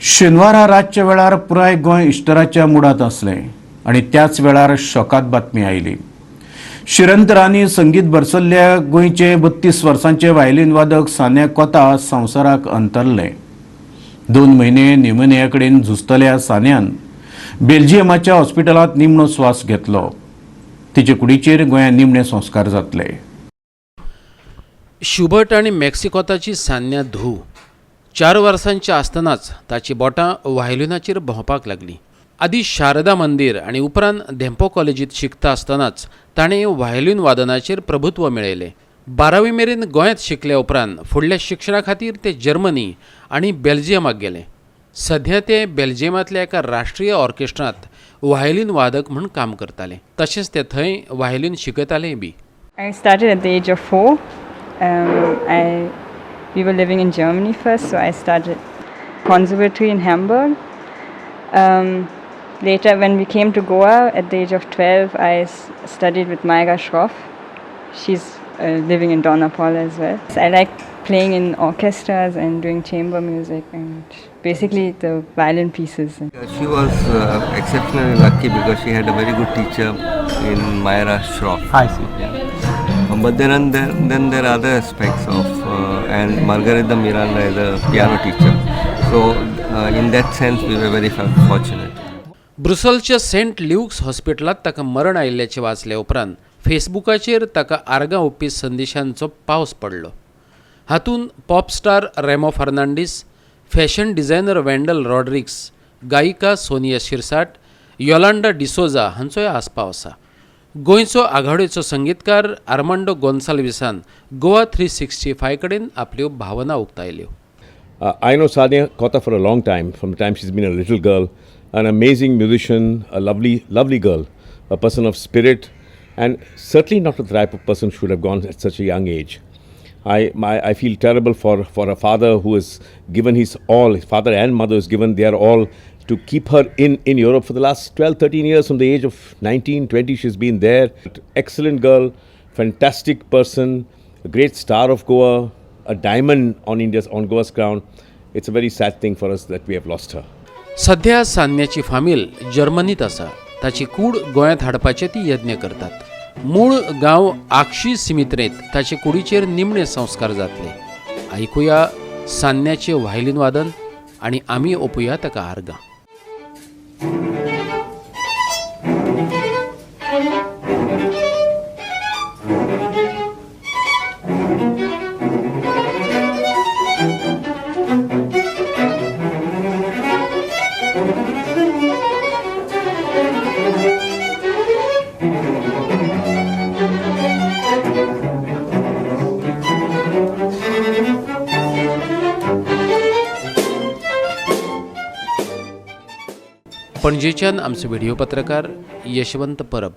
शेनवारा रातच्या वेळार पुराय गोंय इश्टराच्या मुडांत आसलें आनी त्याच वेळार शॉकाद बातमी आयली. शिरंतरांनी संगीत भरसल्ल्या गोंयचे 32 वर्सांचे व्हायलीन वादक सान्या कोता संवसाराक अंतरले. 2 म्हयने न्युमोनिया कडेन झुजतल्या सान्यान बेल्जियमाच्या हॉस्पिटलांत निमणो स्वास घेतलो. तिचे कुडीचेर गोंयांत निमणे संस्कार जातले. शुभट आनी मेक्सिकोताची सान्या धूव 4 वर्सांची आसतनाच ताची बोटां व्हायलिनाचेर भोंवपाक लागलीं. आदी शारदा मंदीर आनी उपरांत धेंपो कॉलेजींत शिकता आसतनाच ताणें व्हायलीन वादनाचेर प्रभुत्व मेळयलें. 12वी मेरेन गोंयांत शिकल्या उपरांत फुडल्या शिक्षणा खातीर ते जर्मनी आनी बेल्जियमाक गेले. सध्या ते बेल्जियमांतल्या एका राष्ट्रीय ऑर्केस्ट्रांत व्हायलीन वादक म्हूण काम करताले. तशेंच ते थंय व्हायलीन शिकयतालेय बी. I started at the age of 4. We were living in Germany first, so I started conservatory in Hamburg. Later, when we came to Goa at the age of 12, I studied with Myra Shroff. She's living in Dona Paula as well. So I like playing in orchestras and doing chamber music and basically the violin pieces. She was exceptionally lucky because she had a very good teacher in Myra Shroff. I see. Yeah. But then there are other aspects of, and Margarita Miranda is a piano teacher. So in that sense we were very fortunate. ब्रुसलच्या Saint Luke's हॉस्पिटलांत ताका मरण आयिल्ल्याचें वाचल्या उपरांत फेसबुकाचेर ताका आर्गां ओंपपी संदेशांचो पावस पडलो. हातूंत pop star Remo Fernandes, fashion designer Wendell Rodrigues, गायिका सोनिया शिरसाट, योलांडा डिसोजा हांचोय आस्पाव आसा. गोंयचो आघाडेचो संगीतकार आर्मांडो गोन्साल्विसान गोवा 365 कडेन आपल्यो भावना उक्तायल्यो. I know Sania Kota for a long time, from the time she's been a little girl, an amazing musician, a lovely, lovely girl, a person of spirit, and certainly not the type of person who should have gone at such a young age. I feel terrible for her father, who has given his all, his father and mother has given their all to keep her in Europe for the last 12, 13 years. From the age of 19, 20, she's been there. Excellent girl, fantastic person, a great star of Goa, a diamond on Goa's crown. It's a very sad thing for us that we have lost her. सध्या सान्याची फामील जर्मनीत आसा. ताची कूड गोंयांत हाडपाचे ती यत्न करतात. मूळ गांव आक्षी सिमित्रेंत ताचे कुडीचेर निमणे संस्कार जातले. आयकुया सान्याचें व्हायलीन वादन आनी आमी ओपुया ताका आर्गां. पणजेच्यान आमचो व्हिडिओ पत्रकार यशवंत परब.